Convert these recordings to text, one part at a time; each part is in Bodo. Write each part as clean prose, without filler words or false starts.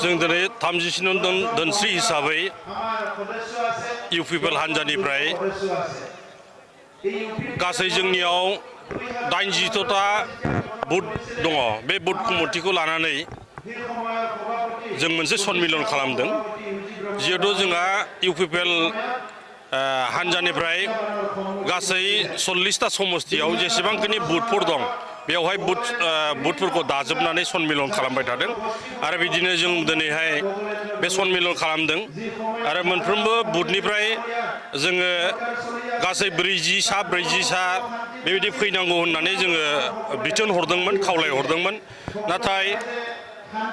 जों दिनै 37 दोनस्रि हिसाबै इउ पिपल हान्जानिफ्राय गासै जोंनियाव 80ता बुथ दङ। बे बुथ कमिटिखौ लानानै जों मोनसे सन्मिलन खालामदों। जिहेतु जोंहा इउ पिपल हान्जानिफ्राय गासै 40ता समस्तियाव जेसेबांखिनि बुथफोर दं बेवहाय बुथफोरखौ दाजोबनानै सन्मिलन खालामबाय थादों आरो बिदिनो जों दिनैहाय बे सन्मिलन खालामदों आरो मोनफ्रोमबो बुथनिफ्राय जोङो गासै 40 सा बेबायदि फैनांगौ होननानै जोङो बिथोन हरदोंमोन, खावलायहरदोंमोन। नाथाय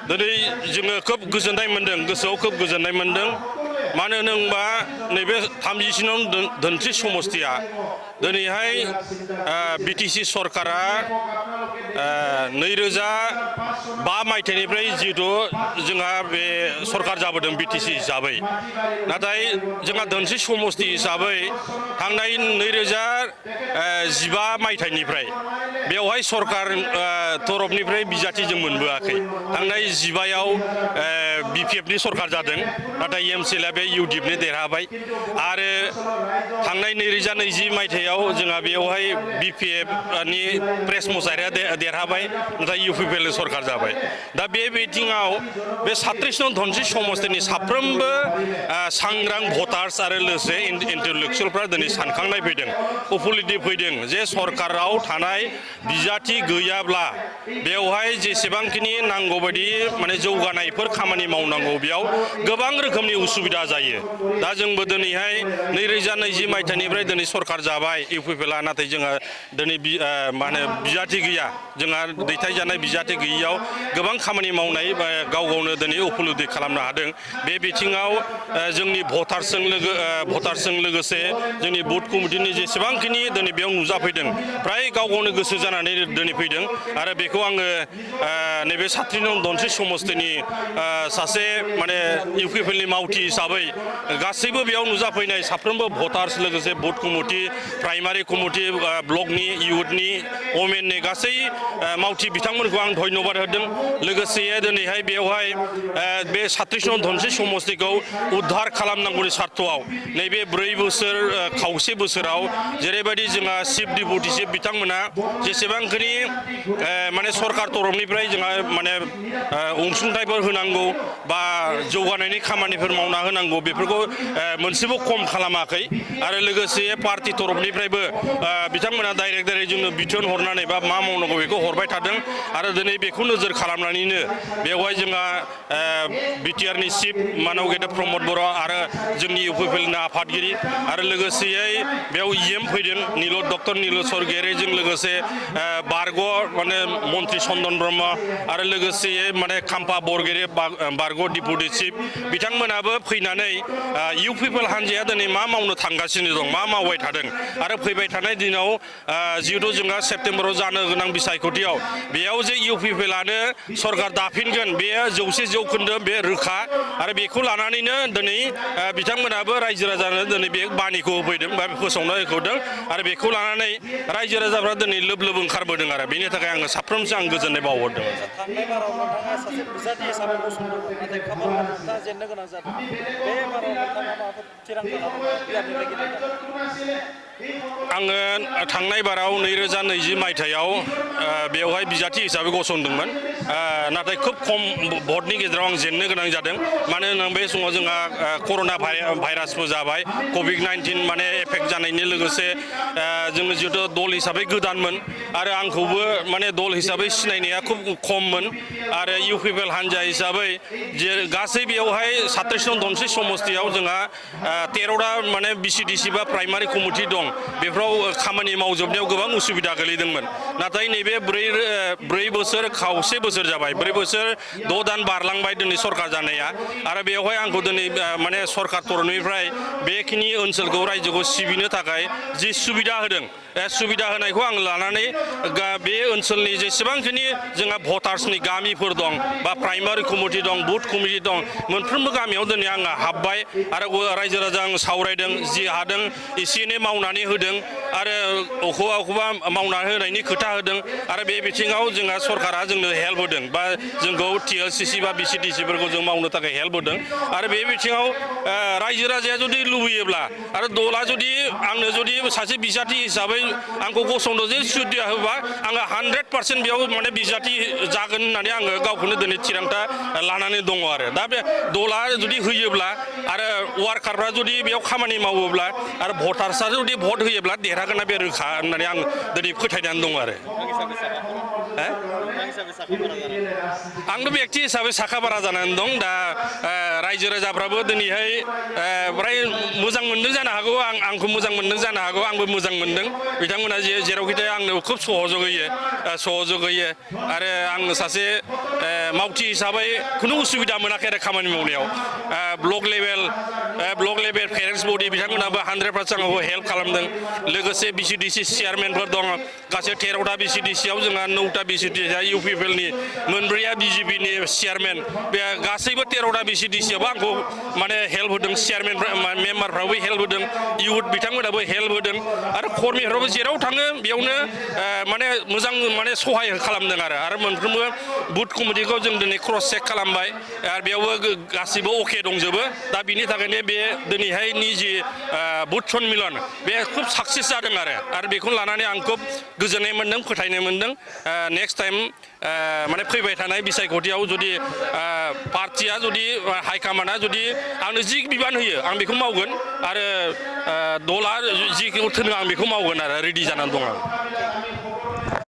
दिनै जोङो खोब गोजोननाय मोनदों, गोसोआव खोब गोजोननाय मोनदों। मानो होनोबा नैबे 37 दोनस्रि समस्तिया दिनैहाय बिटिसि सरकारा 2005 मायथाइनिफ्राय जिहेतु जोंहा बे सरकार जाबोदों बिटिसि हिसाबै, नाथाय जोंहा दोनस्रि समस्ति हिसाबै थांनाय 2015 मायथाइनिफ्राय बेवहाय सरकार तरफनिफ्राय बिजाथि जों मोनबोआखै। थांनाय 15आव बिपिएफनि सरकार जादों, नाथाय एमसिएलआ बे इउडिएफनि देरहाबाय आरो थांनाय 2020 मायथाइयाव जोंहा बेवहाय बिपिएफनि प्रेस मुसाहारिया देरहाबाय, नाथाय इउ पिपल सरकार जाबाय। दा बे बिथिङाव बे 37 धोनस्रि समस्तिनि साफ्रोमबो सांग्रां भटार्स आरो लोगोसे इन्टेलेक्सुवेलफ्रा दिनै सानखांनाय फैदों, उपलब्धि फैदों जे सरकाराव थानाय बिजाथि गैयाब्ला बेवहाय जेसेबांखिनि नांगौबायदि माने जौगानायफोर खामानि मावनांगौ बेयाव गोबां रोखोमनि उसुबिदा जायो। दा जोंबो दिनैहाय 2020 मायथाइनिफ्राय दिनै सरकार जाबाय इउ पिपलआ, नाथाय जोंहा दिनै मा होनो बिजाथि गैया। जोंहा दैथायजानाय बिजाथि गैयियाव गोबां खामानि मावनाय गाव गावनो दिनै उपलब्धि खालामनो हादों। बे बिथिङाव जोंनि भटार्सजों लोगोसे जोंनि बुथ कमिटिनि जेसेबांखिनि दिनै बेयाव नुजाफैदों फ्राय गाव गावनो गोसो जानानै दिनै फैदों आरो बेखौ आङो नैबे 37 धोनस्रि समस्तिनि सासे माने इउ पिपलनि मावथि हिसाबै गासैबो बेयाव नुजाफैनाय साफ्रोमबो भटार्स लोगोसे बुथ कमिटि, प्राइमारि कमिटि, ब्लकनि, इउथनि, वमेननि गासै मावथि बिथांमोनखौ आं धन्यबाद होदों। लोगोसे दिनैहाय बेवहाय बे 37 धोनस्रि समस्तिखौ उद्धार खालामनांगौनि सार्थआव नैबे 4 बोसोर खावसे बोसोराव जेरैबायदि जोंहा चिफ डिपुटिसिप बिथांमोना जेसेबांखिनि माने सरकार तरफनिफ्राय जोंहा माने अनसुंथाइफोर होनांगौ बा जौगानायनि खामानिफोर मावना होनांगौ बेफोरखौ मोनसेबो खम खालामाखै आरो लोगोसे पार्टि तरफनिफ्रायबो बिथांमोना डाइरेक्ट जोंनो बिथोन हरनानै बा मा मावनांगौ बेखौ हरबाय थादों आरो दिनै बेखौ नोजोर खालामनानैनो बेवहाय जोंहा बिटिआरनि चिफ मानव गेदेर प्रमद बर' आरो जोंनि इउ पिपलनि आफादगिरि आरो लोगोसेयै बेयाव इएम फैदों डक्टर नील स्वर्गियारिजों लोगोसे बारग' माने मन्त्रि चन्दन ब्रह्म आरो लोगोसे माने खाम्फा बरगयारि बारग' डिपुटि चिफ बिथांमोनाबो फैनानै इउ पिपल हान्जाया दिनै मा मावनो थांगासिनो दं, मा मावबाय थादों आरो फैबाय थानाय दिनाव जिहेतु जोंहा सेप्तेम्बराव जानो गोनां बिसायख'थियाव बेयाव जे इउ पिपलआनो सरकार दाफिनगोन बेयो 100% बे रोखा आरो बेखौ लानानैनो दिनै बिथांमोनाबो रायजो राजानो दिनै बे बानिखौ होफैदों बा फोसावना होदों आरो बेखौ लानानै रायजो राजाफ्रा दिनै लोब लोब ओंखारबोदों आरो बेनि थाखाय आङो साफ्रोमजों आं गोजोननाय बावहरदों। थांनाय बाराव नोंथाङा सासे बिजाथि हिसाबै गसंदोंमोन, नाथाय खाफाल नोंथाङा जेननो गोनां जादों। बे बाराव नोंथाङा माबाफोर थिरांथा लादोंमोन बिहारनिफ्राय गेलेनो? आङो थांनाय बाराव 2020 मायथाइयाव बेवहाय बिजाथि हिसाबै गसंदोंमोन, नाथाय खोब खम भटनि गेजेराव आं जेननो गोनां जादों। मानो होनोब्ला बे समाव जोंहा कर'ना भाइरासबो जाबाय, कभिड-19 माने एफेक्ट जानायनि लोगोसे जोङो जिहेतु दल हिसाबै गोदानमोन आरो आंखौबो माने दल हिसाबै सिनायनाया खुब खममोन आरो इउ पिपल हान्जा हिसाबै जे गासै बेवहाय 37 धोनस्रि समस्तियाव जोंहा 13टा माने बिसिडिसि बा प्राइमारि कमिटि दं, बेफोराव खामानि मावजोबनायाव गोबां उसुबिदा गोलैदोंमोन। नाथाय नैबे 4 बोसोर खावसे बोसोर जाबाय, 4 बोसोर 6 दान बारलांबाय दिनै सरकार जानाया आरो बेवहाय आंखौ दिनै माने सरकार तरफनिफ्राय बेखिनि ओनसोलखौ रायजोखौ सिबिनो थाखाय जि सुबिदा होदों, सुबिदा होनायखौ आं लानानै बे ओनसोलनि जेसेबांखिनि जोंहा भटार्सनि गामिफोर दं बा प्राइमारि कमिटि दं, बुथ कमिटि दं, मोनफ्रोमबो गामियाव दिनै आङो हाबबाय आरो रायजो राजा आं सावरायदों, जि हादों एसे एनै मावनानै होदों आरो अखौबा मावना होनायनि खोथा होदों आरो बे बिथिङाव जोंहा सरकारा जोंनो हेल्प होदों बा जोंखौ TLCC बा BCDC फोरखौ जों मावनो थाखाय हेल्प होदों आरो बे बिथिङाव रायजो राजाया जुदि लुबैयोब्ला आरो दला जुदि आंनो जुदि सासे बिजाथि हिसाबै आंखौ गसंनो जे सुबिदा होबा आङो 100% बेयाव माने बिजाथि जागोन होननानै आङो गावखौनो दिनै थिरांथा लानानै दङ आरो दा बे दला जुदि होयोब्ला आरो वार्कारफ्रा जुदि बेयाव खामानि मावोब्ला आरो भटार्सआ जुदि भट होयोब्ला देरहागोनना बे रोखा होननानै आं दिनै फोथायनानै दं आरो आंबो बेक्ति हिसाबै साखा बारा जानानै दं दा रायजो राजाफ्राबो दिनैहाय फ्राय मोजां मोनदों जानो हागौ आंखौ मोजां मोनदों जानो हागौ आंबो मोजां मोनदों बिथांमोना जेरावखि थाया आंनो खुब सहजग होयो आरो आं सासे मावथि हिसाबै खुनु उसुबिदा मोनाखै आरो खामानि मावनायाव ब्लक लेभेल पेरेन्टस बडि बिथांमोनाबो 100% आंखौ हेल्प खालामदों लोगोसे BCDC चेयारमेनफोर दङ गासै 13टा BCDCआव जोंहा 9टा BCDCआ UPPLनि मोनब्रैया BJPनि चेयारमेन बे गासैबो 13टा BCDCआवबो आंखौ माने हेल्प होदों चेयारमेन मेम्बारफ्राबो हेल्प होदों इउथ बिथांमोनाबो हेल्प होदों आरो कर्मीफ्राबो जेराव थाङो बेयावनो माने मोजां माने सहाय खालामदों आरो मोनफ्रोमबो बुथ कमिटिखौ जों दिनै क्रस चेक खालामबाय आरो बेयावबो गासिबो अके दंजोबो दा बिनि थाखायनो बे दिनैहायनि जि बुथ सन्मिलन बे खुब साक्सेस जादों आरो बेखौनो लानानै आं खुब गोजोननाय मोन्दों फोथायनाय मोन्दों नेक्स्ट टाइम माने फैबाय थानाय बिसायख'थियाव जुदि पार्टिया जुदि हाइकामान्डआ जुदि आंनो जि बिबान होयो आं बेखौ मावगोन आरो दला जिखौ थोनो आं बेखौ मावगोन आरो रेडि जानानै दं आं